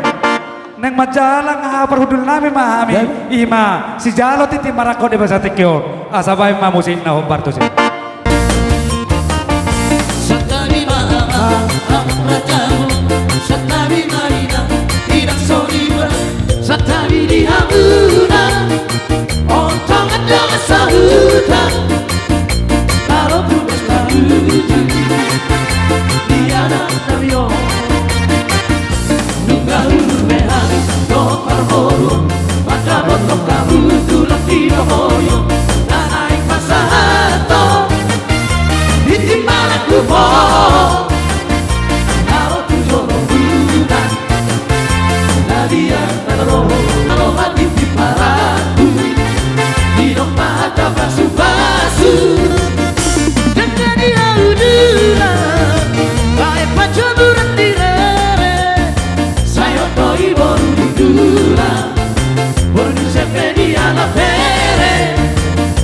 Naeng manjalang haha parhundulnami ma hami. Gabe. I ma sijalo tintin marangkup di bagasan tingki on. Asa baen ma musik na hombar tusi. Santabi ma amang, amang raja, santabi ma inang, inang soriba, santabi di hamuna, on tongan-tongan sahuta, na ro tu pesta uju, di anak nami on. Nunga udur be hami dohot parboruon, mandapothon hamu tulang di na hoyo, na naeng pasahathon tintin marangkup on, na ro tu jolo muna, na liat na ro, na ro ma tintin marangkup, didok ma hata pasu-pasu. Dengke ni hau dulang, baen panjomuran ni rere, sai on do i boru ni tulang, boru ni Sepedi ala pere,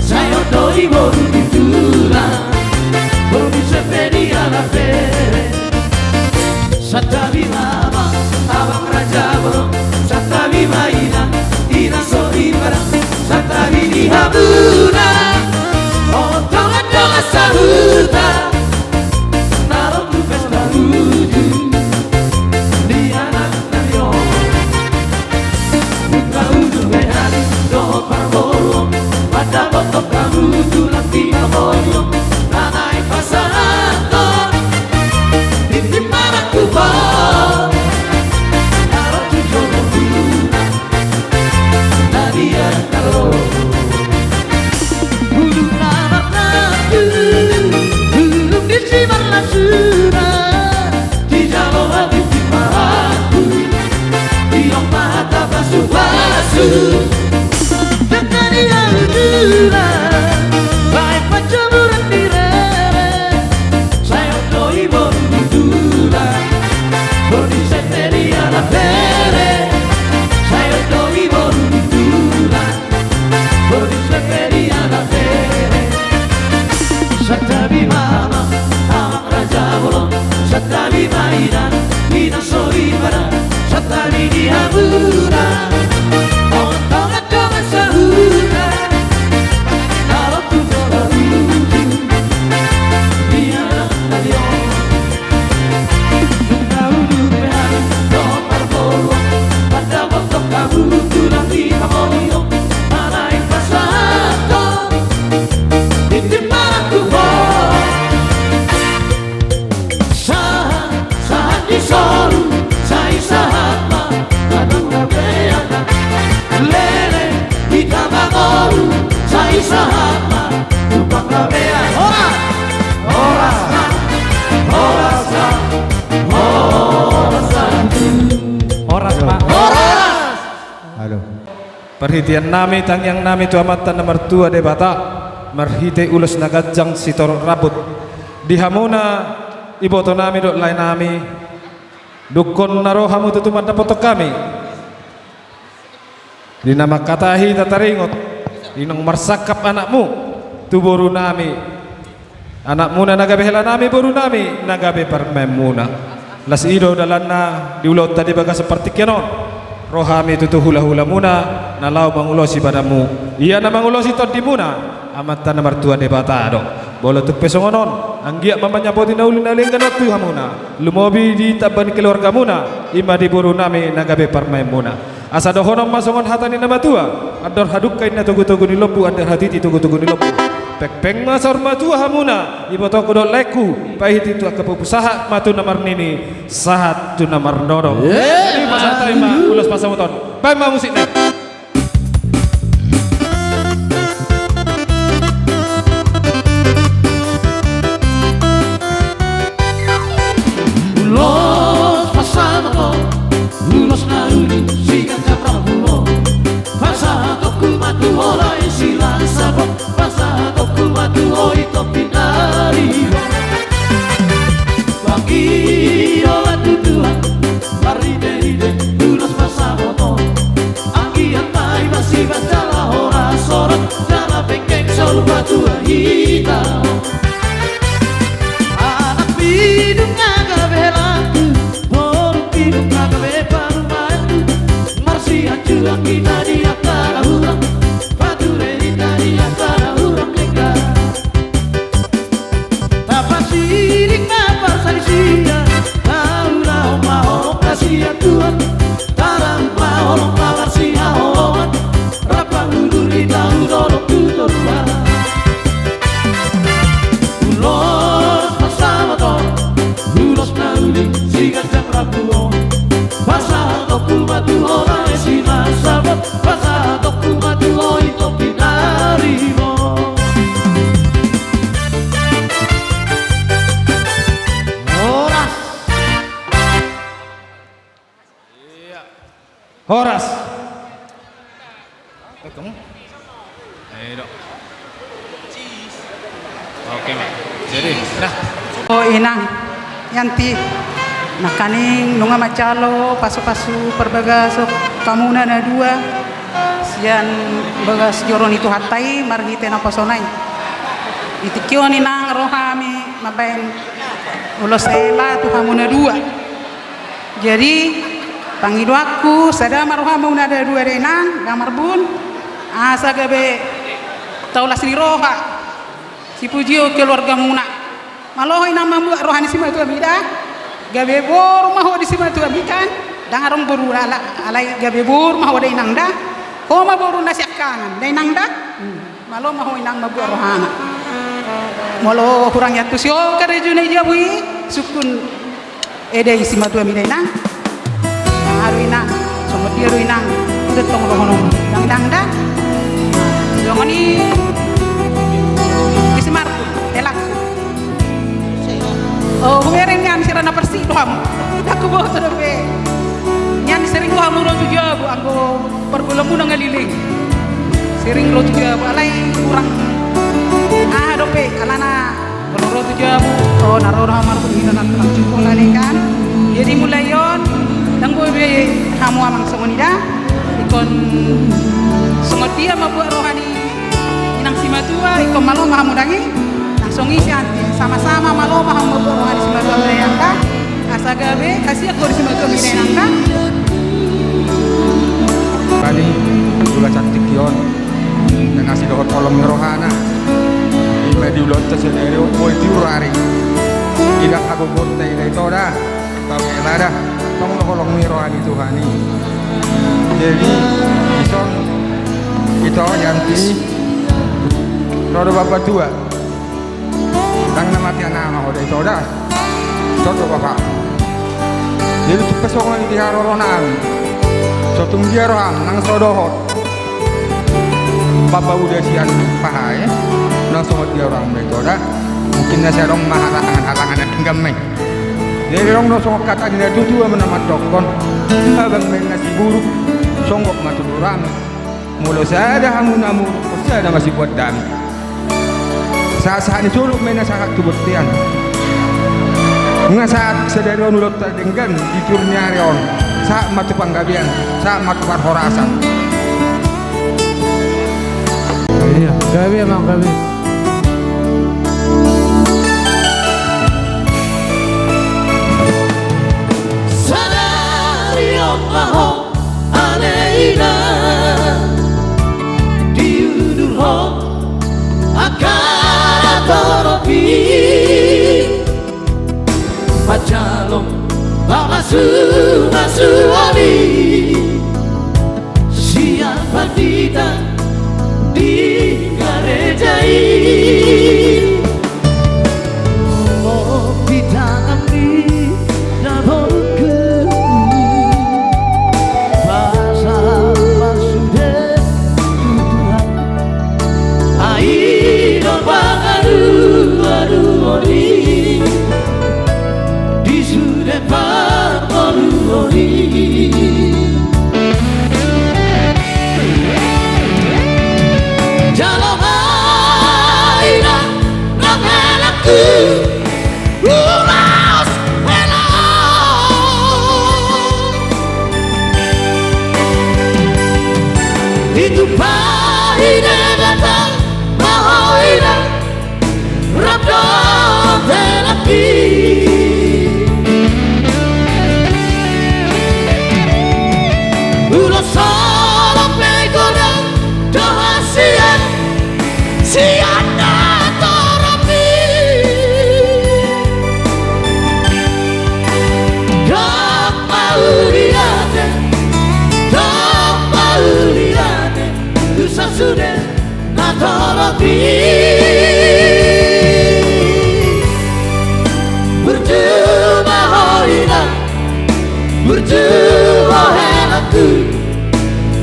sai on do i boru ni tulang, boru ni Sepedi ala pere. Santabi ma amang, amang raja bolon, santabi ma inang, inang soripada, santabi di hamuna, on tongan-tongan sahuta, na ro tu pesta uju, di anak nami on. Nunga udur be hami dohot parboruon, mandapothon hamu tulang di na hoyo, na naeng pasahathon tintin marangkup on, na ro tu jolo muna, na liat na ro. Bulung na marnatu, bulung di simarlasuna, dijalo hami tintin marangkup, didok ma hata pasu-pasu. Dengke ni hau dulang, baen panjomuran ni rere, sai on do i boru ni tulang, boru ni Sepedi ala pere, sai on do i boru ni tulang, boru ni Sepedi ala pere. Santabi ma amang, amang raja bolon, santabi ma inang, inang soripada, santabi di hamuna, on tongan-tongan sahuta, na ro tu jolo muna, di anak nami on. Nunga udur be hami dohot parboruon, mandapothon hamu tulang di na hoyo, na naeng pasahathon tintin marangkup on. Sahat, sahat ni solu, sai sahat ma, adong na beana. Leleng hita mangolu, sai sahat ma, tu panggabean. Horas! Horas ma, horas ma, horas ma. Horas ma. Horas! Halo. Parhiteannami, tangiangnami tu Amanta na martua Debata, marhite ulos na ganjang sitorop rambut. Di hamuna, ibotonami dohot laenami, Dungkon na ro hamu tutu mandapothon hami. Di na mangkatai hita taringot, di naung marsangkap anakmu tu borunami, anakmuna na gabe helanami, borunami na gabe parumaenmuna. Las i do dalanna di ulaonta di bagasan partingkian on. Ro hami tutu hulahulamuna na laho mangulosi badanmu, ia na mangulosi tondimuna Amanta na martua Debata do. Molo tung pe songon on, anggiat ma manyapoti na uli na lenggan on tu hamuna, lumobi di tamba ni keluargamuna, i ma di borunami na gabe parumaenmuna. Asa dohonon ma songon hata ni na matua: Andor hadungka inna togutogu ni lombu, andor hatiti togutogu ni lombu. Pengpeng ma saur matua hamuna, ibotongku dohot laengku, paihut tu angka pupus sahat ma tu na marnini, sahat tu na marnono. Jadi pasahat hami ma ulos pansamoton. Baen ma musikna. Ulos pansamoton, ulos na uli siganjang rambu on. Pasahatonku ma tu ho lae Silahisabot, pasahatonku ma tu ho Ito Pinaribot. Pangidoan tu Tuhan, marhitehite ulos pansamoton. Anggiat ma i masiban jala horas-horas, jala pengpeng solu matua hita. Anak pidung na gabe helangku, boru pidung na gabe parumaenku. Marsianjuan hita di antara hurang, pature hita di antara hurang lenggan. Tapasiring ma parsalisian, taulahon ma holong na sian Tuhan, tarahum ma holong na marsihaholongan, rap pangudur hita tu dolok tu toruan. Ulos pansamoton, ulos na uli siganjang rambu on. Pasahatonku ma tu ho lae Silahisabot, pasahatonku ma tu ho Ito Pinaribot. Horas. Iya. Horas. Eh, kamu? Eh, dok. Oke, Mak. Jadi, dah. O inang Yanti, nangkaning nunga manjalo pasupasu parbagason hamuna na dua sian bagas joro ni Tuhanta i marhite naposona i. Di tingki on inang ro hami mambaen ulos hela tu hamu na dua. Jadi, pangidoanku, sada ma rohamu na dua da inang, ndang marbun, asa gabe taulas ni roha, sipujio keluargamuna. Malo ho inang mambuat roha ni simatuami da, gabe boru ma ho di simatuami kan, ndang adong boru ala-, alai gabe boru ma ho da inang da, ho ma boru na siangkangan da inang da. Hmm. Malo ma ho inang mambuat rohana. Molo hurang iantusi ho karejona i jabu i, sungkun eda i simatuami da inang. Aha do inang, songon dia do inang, uda tong dohonon inang da. Songon i, isi marku, elak. O, hubereng nian sira na parsik do hamu. Ndang huboto dope. Nian sering do hamu ro tu jabu, anggo pargulangmuna nga leleng. Sering ro tu jabu, alai hurang aha dope, alana molo ro tu jabu, o, na ro do hamu marhite na, na cukup na leleng kan. Jadi mulai on, ndang boi be hamu amang songon i da. Ingkon songon dia mambuat roha ni inang simatua, ingkon malo ma hamu dang i, nang songon i sian, sama-sama malo ma hamu mambuat roha ni simatua da inang da, asa gabe hasian do di simatuami da inang da. Bani, ula cantik i on, na sidohot holong ni rohana. Ima di ulaonta sadari on, boi tiur ari. Ida hagogoonta i da ito da. Tau hela da, tong do holong ni roha ni Tuhan i. Jadi, dison, ito Yanti, ro do bapa tua. Ndang na mate ama ho da ito da. Ito do bapa. Jadi, tung pe songon i di haroro nami. So tung dia roham, nang so dohot. Bapa uda sian pahae, nang songon dia roham da ito da. Mungkin na sai adong ma halangan-halangan na denggan ma i. Jadi adong do songon hata ni natuatua ma na mandokkon, abang ma inna siburuk, songgop ma tu dorami. Molo sada hamu na muruk, sada ma sibuat dami. Sahat-sahat ni solup ma inna sahat tu bontean. Nunga sahat sadari on ulaonta denggan di turpuk ni ari on. Sahat ma tu panggabean, sahat ma tu parhorasan. Iya, gabe ma, gabe. Sadari on ma ho ale ina, diudur ho angka torop i, manjalo pamasumasuon i sian pandita di gareja i. Lobi tangan ni na borungku, pasal pasude tu Tuhan. Ai do pangaduaduon i di sude parngoluon i. Jalo ma ina nang helangku, ulos hela. Ditumpahi Debata ma ho ina, rap dohot helangki. Ulos holong pe godang do hasian sian na torop i. Ndang mauliate, ndang mauliate tu sasude na torop i. Burju ma ho ina, burju ho helangku,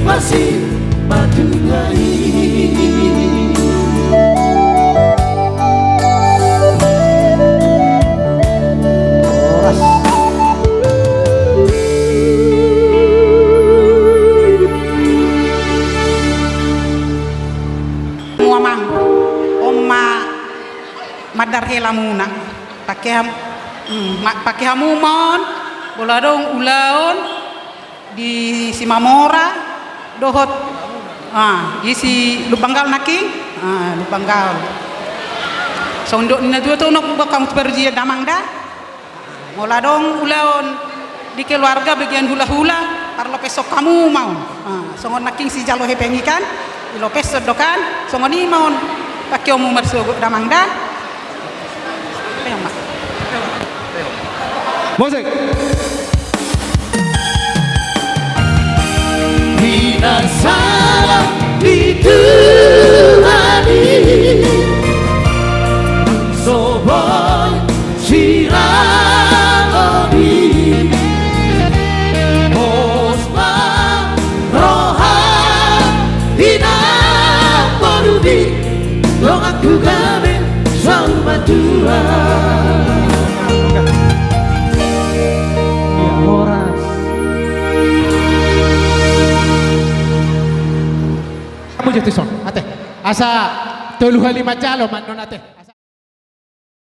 marsimatua i. Horas. Amang, on ma mandar helamuna. Pake ham-, mm, ma-, pake hamu ma on, molo adong ulaon di Simamora dohot, ah, di si Lumban Gaol nangkin, ah, Lumban Gaol. Songon dok ni na tua tu, unang boan hamu tu parujingan damang da. Molo adong ulaon di keluarga bagian hulahula, parlopeshon hamu ma on. Ah, songon nangkin sijalo hepeng i kan, dilopeshon do kan, songon i ma on. Pakeonmu marsogot damang da. Ayo, Mak. Musik. Di na salah di Tuhan i, dung so boi sirang on i, pos ma roha di na boru i, donganku gabe saur matua. Horas. Hamu jo tuson, ate. Asa tolu hali manjalo, mannon ate.